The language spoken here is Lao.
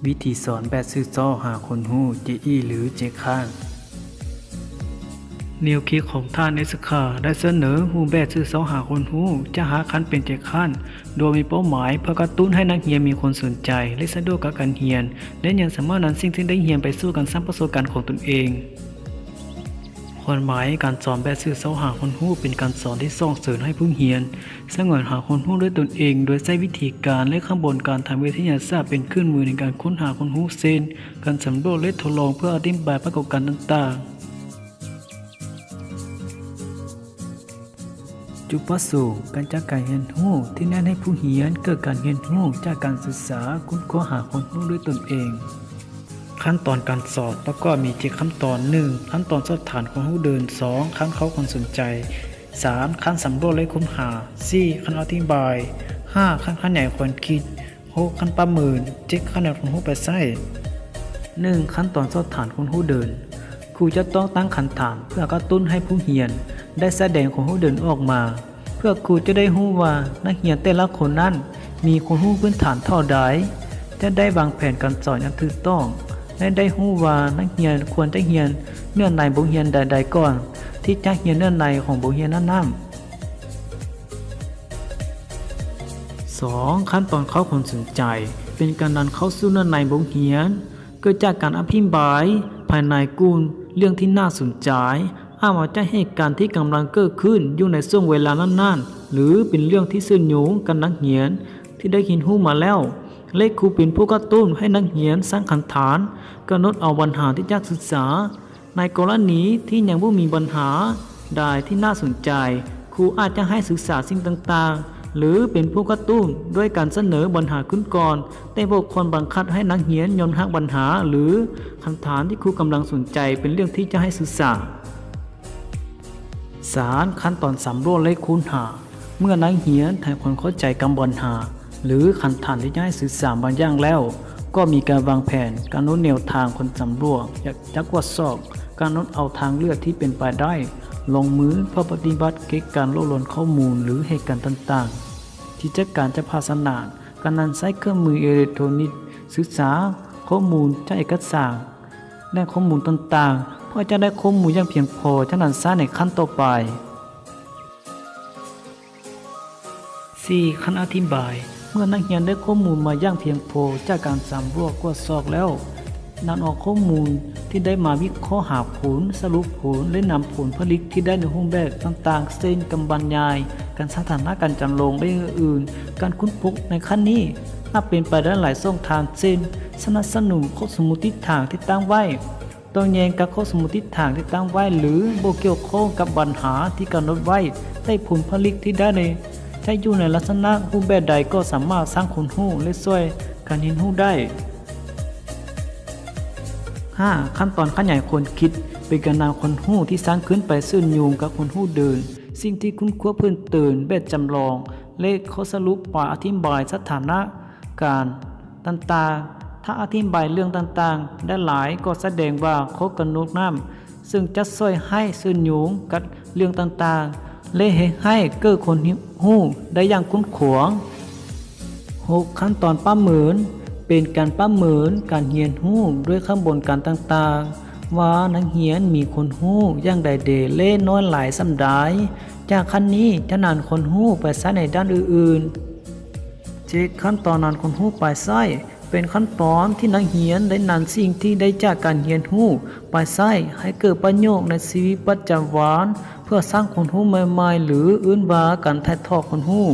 ວິທີສອນແບບສືບເຊາະຫາຄົນຮູ້ ເຈອີ ຫຼື ເຈຄັນ. ແນວຄິດຂອງທ່ານ ເອສຄາ ໄດ້ສະເໜີຮູບແບບສືບເຊາະຫາຄົນຮູ້ ຈາກຫ້າຂັ້ນເປັນເຈັດຂັ້ນ ໂດຍມີເປົ້າໝາຍເພື່ອກະຕຸ້ນໃຫ້ນັກຮຽນມີຄວາມສົນໃຈ ແລະ ສະດວກກັບການຮຽນ ແລະ ຍັງສາມາດນຳສິ່ງທີ່ໄດ້ຮຽນໄປສູ່ການສ້າງປະສົບການຂອງຕົນເອງ. ຄວາມໝາຍ, ການສອນແບບສືບເຊາະຫາຄົນຮູ້ ເປັນການສອນທີ່ສົ່ງເສີມໃຫ້ຜູ້ຮຽນສະຫວນຫາຄວາມຮູ້ດ້ວຍຕົນເອງ ໂດຍໃຊ້ວິທີການ ແລະ ຂະບວນການທາງວິທະຍາສາດເປັນເຄື່ອງມືໃນການຄົ້ນຫາຄວາມຮູ້ ເຊັ່ນ ການສຳຫຼວດ ແລະ ທົດລອງເພື່ອອະທິບາຍປາກົດການຕ່າງໆ. ຈຸດປະສົງ ການຈັດການຮຽນຮູ້ທີ່ເນັ້ນໃຫ້ຜູ້ຮຽນເກີດການຮຽນຮູ້ຈາກການສຶກສາ, ຄົ້ນຄວ້າຫາຄວາມຮູ້ດ້ວຍຕົນເອງ. ຂັ້ນຕອນການສອນປະກອບມີເຈັດຂັ້ນຕອນ. ໜຶ່ງ ຂັ້ນຕອນສອບຖາມຄວາມຮູ້ເດີມ. ສອງ ຂັ້ນເຄົ້າຄວາມສົນໃຈ. ສາມ ຂັ້ນສຳຫຼວດ ແລະ ຄົ້ນຫາ. ສີ່ ຂັ້ນອະທິບາຍ. ຫ້າ ຂັ້ນຂະຫຍາຍຄວາມຄິດ. ຫົກ ຂັ້ນປະເມີນ. ເຈັດ ຂະຫຍາຍຄວາມຮູ້ໄປໃຊ້. ໜຶ່ງ ຂັ້ນຕອນສອບຖາມຄວາມຮູ້ເດີມ. ຄູຈະຕ້ອງຕັ້ງຄຳຖາມເພື່ອກະຕຸ້ນໃຫ້ຜູ້ຮຽນໄດ້ສະແດງຄວາມຮູ້ເດີມອອກມາ ເພື່ອຄູຈະໄດ້ຮູ້ວ່ານັກຮຽນແຕ່ລະຄົນນັ້ນມີຄວາມຮູ້ພື້ນຖານເທົ່າໃດ, ຈະໄດ້ວາງແຜນການສອນຢ່າງຖືກຕ້ອງ ແລະ ໄດ້ຮູ້ວ່ານັກຮຽນຄວນຈະຮຽນເນື້ອໃນບົດຮຽນໃດໆກ່ອນທີ່ຈະຮຽນເນື້ອໃນຂອງບົດຮຽນນັ້ນໆ. ສອງ ຂັ້ນຕອນເຄົ້າຄວາມສົນໃຈ ເປັນການນຳເຂົ້າສູ່ເນື້ອໃນບົດຮຽນ ເກີດຈາກການອະທິບາຍພາຍໃນກຸ່ມເລື່ອງທີ່ໜ້າສົນໃຈ, ອາດມາຈາກເຫດການທີ່ກຳລັງເກີດຂຶ້ນຢູ່ໃນຊ່ວງເວລານັ້ນໆ ຫຼື ເປັນເລື່ອງທີ່ເຊື່ອມໂຍງກັບນັກຮຽນທີ່ໄດ້ຮຽນຮູ້ມາແລ້ວ ແລະ ຄູເປັນຜູ້ກະຕຸ້ນໃຫ້ນັກຮຽນສ້າງຄຳຖາມ, ກຳນົດເອົາບັນຫາທີ່ຢາກສຶກສາ. ໃນກໍລະນີທີ່ຍັງບໍ່ມີບັນຫາໃດທີ່ໜ້າສົນໃຈ, ຄູອາດຈະໃຫ້ສຶກສາສິ່ງຕ່າງໆ ຫຼື ເປັນຜູ້ກະຕຸ້ນດ້ວຍການສະເໜີບັນຫາຂຶ້ນກ່ອນ, ແຕ່ບໍ່ຄວນບັງຄັບໃຫ້ນັກຮຽນຍອມຮັບບັນຫາ ຫຼື ຄຳຖາມທີ່ຄູກຳລັງສົນໃຈເປັນເລື່ອງທີ່ຈະໃຫ້ສຶກສາ. ສາມ ຂັ້ນຕອນສຳຫຼວດ ແລະ ຄົ້ນຫາ. ເມື່ອນັກຮຽນທຳຄວາມເຂົ້າໃຈກັບບັນຫາ ຫຼື ຄຳຖາມທີ່ຈະໃຫ້ສຶກສາບາງຢ່າງແລ້ວ, ກໍມີການວາງແຜນ, ກຳນົດແນວທາງການສຳຫຼວດ, ຈະກວດສອບ, ກຳນົດເອົາທາງເລືອກທີ່ເປັນໄປໄດ້, ລົງມືເພື່ອປະຕິບັດເກັບການລວບລວມຂໍ້ມູນ ຫຼື ເຫດການຕ່າງໆ ທີ່ຈັດການຈາກພາສະນາ, ການນຳໃຊ້ເຄື່ອງມືເອເລັກໂທຣນິກສຶກສາ, ຂໍ້ມູນຈາກເອກະສານ, ແຫຼ່ງຂໍ້ມູນຕ່າງໆ ເພື່ອຈະໄດ້ຂໍ້ມູນຢ່າງພຽງພໍຈາກນັ້ນໃຊ້ໃນຂັ້ນຕໍ່ໄປ. ສີ່ ຂັ້ນອະທິບາຍ. ເມື່ອນັກຮຽນໄດ້ຂໍ້ມູນມາຢ່າງພຽງພໍຈາກການສຳຫຼວດກວດສອບແລ້ວ, ນຳເອົາຂໍ້ມູນທີ່ໄດ້ມາວິເຄາະຫາຜົນ, ສະຫຼຸບຜົນ ແລະ ນຳຜົນຜະລິດທີ່ໄດ້ໃນຮູບແບບຕ່າງໆ ເຊັ່ນ ການບັນຍາຍ, ການສະຖານະການຈຳລົງ ແລະ ອື່ນໆ. ການຄົ້ນພົບໃນຂັ້ນນີ້ອາດເປັນໄປໄດ້ຫຼາຍຊ່ອງທາງ ເຊັ່ນ ສະໜັບສະໜູນຂໍ້ສົມມຸດທິຖານທີ່ຕັ້ງໄວ້, ຕ້ອງແຍ່ງກັບຂໍ້ສົມມຸດທິຖານທີ່ຕັ້ງໄວ້ ຫຼື ບໍ່ກ່ຽວຂ້ອງກັບບັນຫາທີ່ກຳນົດໄວ້, ແຕ່ຜົນຜະລິດທີ່ໄດ້ໃນ ຈະຢູ່ໃນລັກສະນະຮູບແບບໃດກໍສາມາດສ້າງຄວາມຮູ້ ແລະ ຊ່ວຍການຮຽນຮູ້ໄດ້. ຫ້າ ຂັ້ນຕອນຂະຫຍາຍຄວາມຄິດ ເປັນການນຳຄວາມຮູ້ທີ່ສ້າງຂຶ້ນໄປເຊື່ອມໂຍງກັບຄວາມຮູ້ເດີມ, ສິ່ງທີ່ຄົ້ນຄວ້າເພີ່ມເຕີມແບບຈຳລອງ ແລະ ຂໍ້ສະຫຼຸບ ປະອະທິບາຍສະຖານະ ການຕ່າງໆ. ຖ້າອະທິບາຍເລື່ອງຕ່າງໆໄດ້ຫຼາຍ, ກໍສະແດງວ່າຂໍ້ກຳນົດນັ້ນເຊິ່ງຈະຊ່ວຍໃຫ້ເຊື່ອມໂຍງກັບເລື່ອງຕ່າງໆ ແລະ ເຮັດໃຫ້ເກີດຄວາມຮູ້ໄດ້ຢ່າງກວ້າງຂວາງ. ຫົກ ຂັ້ນຕອນປະເມີນ ເປັນການປະເມີນການຮຽນຮູ້ດ້ວຍຂະບວນການຕ່າງໆ ວ່ານັກຮຽນມີຄວາມຮູ້ຢ່າງໃດແດ່ ແລະ ນ້ອຍຫຼາຍສ່ຳໃດ. ຈາກຂັ້ນນີ້ຈະນຳຄວາມຮູ້ໄປໃຊ້ໃນດ້ານອື່ນໆ. ເຈັດ ຂັ້ນຕອນນຳຄວາມຮູ້ໄປໃຊ້ ເປັນຂັ້ນຕອນທີ່ນັກຮຽນໄດ້ນຳສິ່ງທີ່ໄດ້ຈາກການຮຽນຮູ້ໄປໃຊ້ໃຫ້ເກີດປະໂຫຍດໃນຊີວິດປະຈຳວັນ ເພື່ອສ້າງຄວາມຮູ້ໃໝ່ໆ ຫຼື ເອີ້ນວ່າການຖ່າຍທອດຄວາມຮູ້.